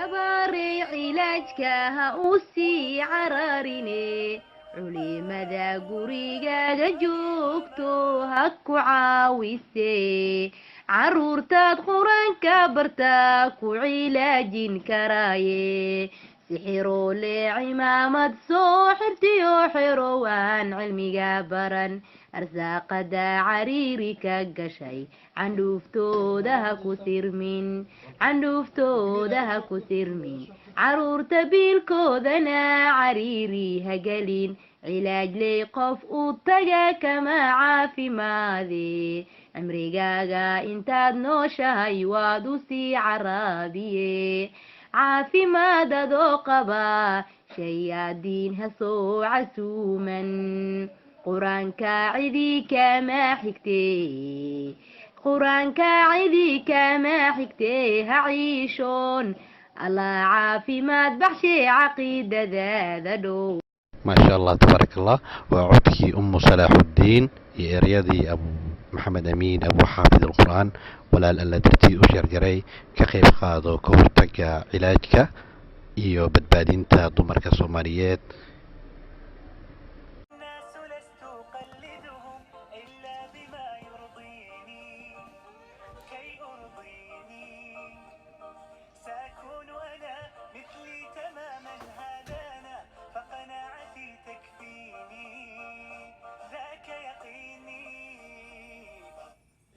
Abaarey cilaajka ha u sii cararine, culimada gurigaaga joogto ha ku caawise. Caruurtaad Qur-aanka bartaa ku cilaajin karaaye. Sixiroole cimaamad soo xirtiyo xero waan cilmiga baran, arsaaqada cariiri ka gashay, candhuuftooda ha ku sirmin, candhuuftooda ha ku sirmin. Caruurta biilkoodana cariiri ha gelin, cilaajley qof u taga kama caafimaade. Cimrigaaga intaad nooshahay waad u sii caraabiye. Caafimaad adoo qaba shayaadiin ha soo casuuman. Qur-aanka cidii kama xigtee, Qur-aanka cidii kama xigtee, ha ciishoon. Allah caafimaad baxshe, caqiidadaada dhow. Maasha Allah, tabaarak Allah. Waa codkii Umu Salaaxuddiin iyo ereyadii Abu Maxamed Amiin, Abu Xaafid Alqur'aan. Walaal, Alla dartii u share garay, ka qayb qaado ka hortagga cilaajka iyo badbaadinta dumarka Soomaaliyeed. الناس لست أقلدهم إلا بما يرضيني، كي أرضيني سأكون أنا مثلي تماما، هذا أنا فقناعتي تكفيني، ذاك يقيني،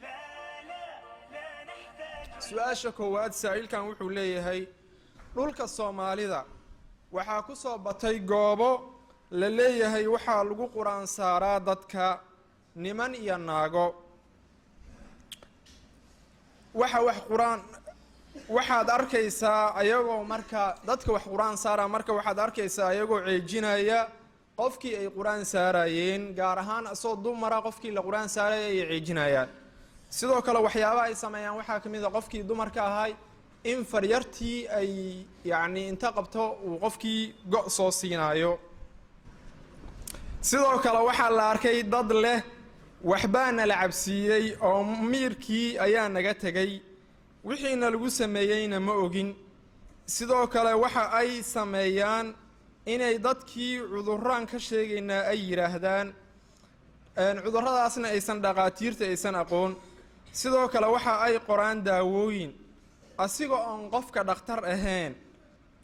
لا لا لا نحتاج. Su-aasha koowaad, saa'ilkan wuxuu leeyahay: dhulka Soomaalida waxaa ku soo batay goobo la leeyahay waxaa lagu Qur-aan saaraa dadka, niman iyo naago. Waxa wax Qur-aan waxaad arkaysaa ayagoo marka dadka wax Qur-aan saara, marka waxaad arkaysaa ayagoo ceejinaya qofkii ay Qur-aan saarayeen, gaar ahaan asoo dumara qofkii la Qur-aan saaraya ayay ceejinayaan. Sidoo kale waxyaabaha ay sameeyaan waxaa ka mid a qofkii dumarka ahay in faryartii ay yacni inta qabto uu qofkii go' soo siinaayo. Sidoo kale waxaa la arkay dad leh waxbaana la cabsiiyey oo miirkii ayaa naga tegay, wixiina lagu sameeyeyna ma ogin. Sidoo kale waxa ay sameeyaan inay dadkii cudurraan ka sheegaynaa ay yidhaahdaan, cudurradaasna aysan dhaqaatiirta aysan aqoon. Sidoo kale waxa ay qoraan daawooyin asiga oon qofka dhakhtar ahayn,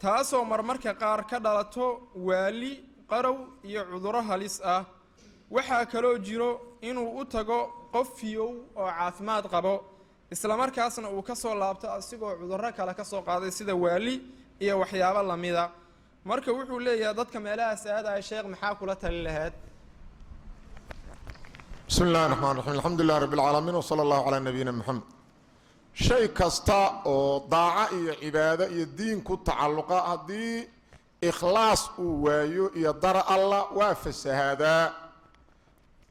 taasoo marmarka qaar ka dhalato waali, qarow iyo cudurro halis ah. Waxaa kaloo jiro inuu u tago qof fiyow oo caafimaad qabo, islamarkaasna uu ka soo laabto asigoo cudurro kale ka soo qaaday, sida waali iyo waxyaabo lamida. Marka wuxuu leeyahay, dadka meelahaas aadaya, sheekh, maxaa kula tali lahayd? بسم الله الرحمن الرحيم، الحمد لله رب العالمين وصلى الله على نبينا محمد. Shay kasta oo daaco iyo cibaado iyo diin ku tacalluqa, haddii ikhlaas uu waayo iyo dar Alla, waa fasahaadaa.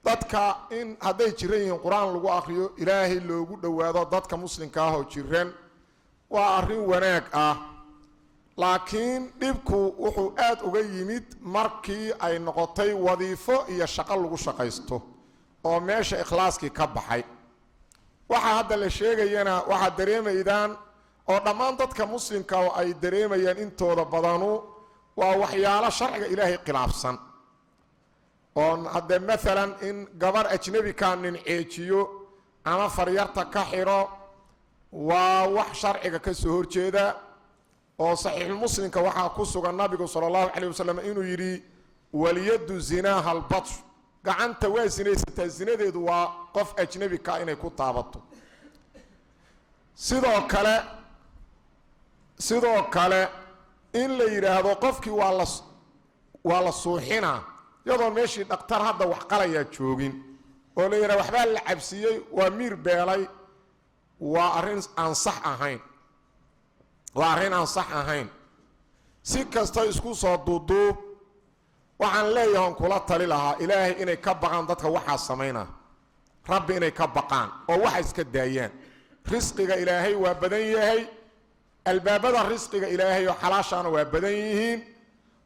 Dadka in hadday jiran yihiin Qur-aan lagu akriyo, Ilaahay loogu dhowaado dadka muslimka ah oo jiran, waa arrin wanaag ah. Laakiin dhibku wuxuu aad uga yimid markii ay noqotay wadiifo iyo shaqo lagu shaqaysto oo meesha ikhlaaskii ka baxay. Waxaa hadda la sheegayana waxaad dareemaydaan oo dhammaan dadka muslimka oo ay dareemayaan intooda badanu waa waxyaalo sharciga Ilaahay khilaafsan. Oon haddee maalan in gabar ajnebikaa nin ceejiyo ama faryarta ka xiro, waa wax sharciga ka soo horjeeda. Oo Saxiixulmuslimka waxaa ku sugan nabigu sala allahu calayh wasalam inuu yidhi: "واليد زناها البطش." Gacanta waa sinaysataa, zinadeedu waa qof ajnebi ka inay ku taabato. Sidoo kale in la yidhaahdo qofkii waa la suuxinaa, iyadoo meeshii dhakhtar hadda wax qalayaa joogin, oo la yidhahdo waxbaa la cabsiiyey, waa miir beelay, waa arrin aan sax ahayn, waa arrin aan sax ahayn. Si kasta isku soo duuduub, waxaan leeyahay on kula tali lahaa Ilaahay inay ka baqaan dadka waxaa samaynaa, Rabbi inay ka baqaan oo waxa iska daayaan. Risqiga Ilaahay waa badan yahay, albaabada risqiga Ilaahay oo xalaashaana waa badan yihiin.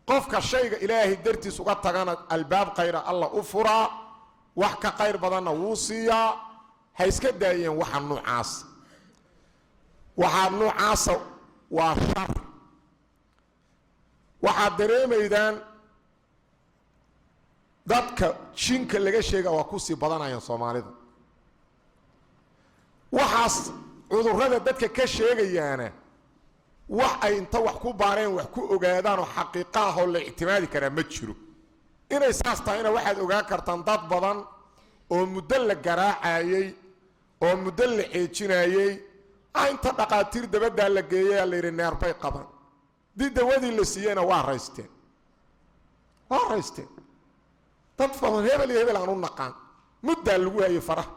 Qofka shayga Ilaahay dartiis uga tagana, albaab khayra Alla u furaa, wax ka khayr badanna wuu siiyaa. Ha iska daayeen waxa nuucaas, waxaa nuucaasa waa shar. Waxaad dareemaydaan dadka jinka laga sheega waa kusii badanayaan Soomaalida. Waxaas cudurrada dadka ka sheegayaana wax ay inta wax ku baareen wax ku ogaadaan oo xaqiiqa ah oo la ictimaadi karaa ma jiro. Inay saas tahayna waxaad ogaan kartaan dad badan oo muddo la garaacayey oo muddo la ceejinayey, inta dhaqaatiir dabaddaa la geeyay la yidhi neerbay qaban, dii dawadii la siiyeyna waa raysteen, waa raysteen. Dad badan, hebel iyo hebel aan u naqaan, muddaa lagu hayay faraha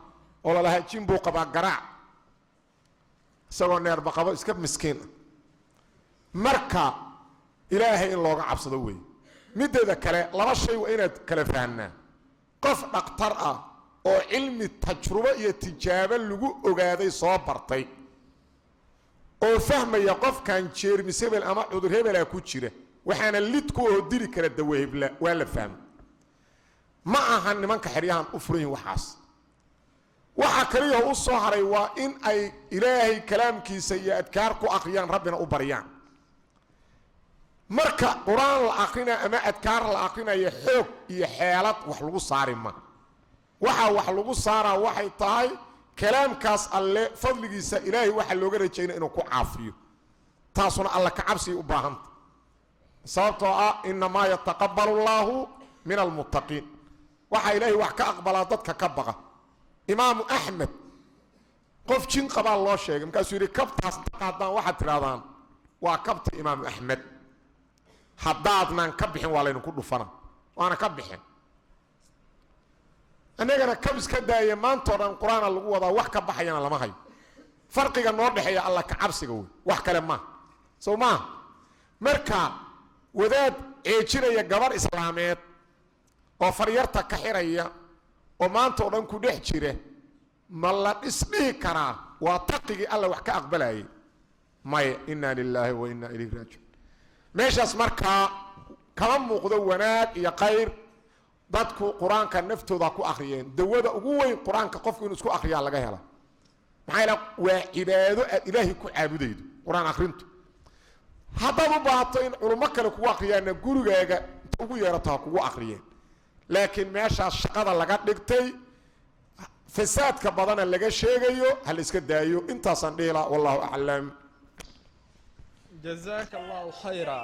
oo lalahaa jin buu qabaa, garaac, isagoo neerba qabo, iska miskiin ah. Marka Ilaahay in looga cabsado weeye. Mideeda kale, laba shay waa inaad kala fahnaa. Qof dhakhtar ah oo cilmi tajrubo iyo tijaabo lagu ogaaday soo bartay oo fahmaya qofkan jeermis hebel ama cudur hebelaa ku jira, waxaana lid ku oo dili kara dawahebla, waa la fahmay. Ma aha nimanka xeryahan u furan yihin waxaas. Waxa kaliya u soo haray waa in ay Ilaahay kalaamkiisa iyo adkaar ku akhriyaan, Rabbina u baryaan. Marka Qur-aan la akrinaya ama adkaar la akrinaya, xoog iyo xeelad wax lagu saari ma. Waxaa wax lagu saaraa waxay tahay kalaamkaas Alle fadligiisa. Ilaahay waxaa looga rajaynaya inuu ku caafiyo, taasuna Alla ka cabsigay u baahanta, sababtoo ah inamaa yataqabalu allaahu min almuttaqiin. Waxaa Ilaahay wax ka aqbalaa dadka ka baqa. Imaamu Axmed qof jin qabaa loo sheegay, markaasuu yidhi: "Kabtaas taqaadaan, waxaad tidhahdaan waa kabta Imaamu Axmed, haddaadnaan ka bixin waa laydinku dhufana." Waana ka bixin. Annagana kab iska daaya, maantao dhan Qur-aana lagu wadaa, wax ka baxayana lama hayo. Farqiga noo dhexeeya Alla ka cabsiga wey, wax kale maaha, sow maaha? Marka wadaad ceejinaya gabar islaameed oo faryarta ka xiraya oo maanta oo dhan ku dhex jira, ma la dhisdhihi karaa waa taqigii Alla wax ka aqbalayay? Maya. Inna lilaahi wa inna ilayhi raajicuun. Meeshaas markaa kama muuqdo wanaag iyo khayr. Dadku Qur-aanka naftooda ku akhriyeen. Dawada ugu weyn Qur-aanka qofku inuu isku akhriyaa laga hela. Maxaa yeele waa cibaado aad Ilaahay ku caabudaydo Qur-aan akhrintu. Haddaad u baahato in culummo kale kugu akriyaanna, gurigaaga inta ugu yeerato ha kugu akhriyeen. Laakiin meeshaas shaqada laga dhigtay, fasaadka badana laga sheegayo, ha la iska daayo. Intaasaan dhihi laha, wallahu aclam. Jazaaka Allahu khayra.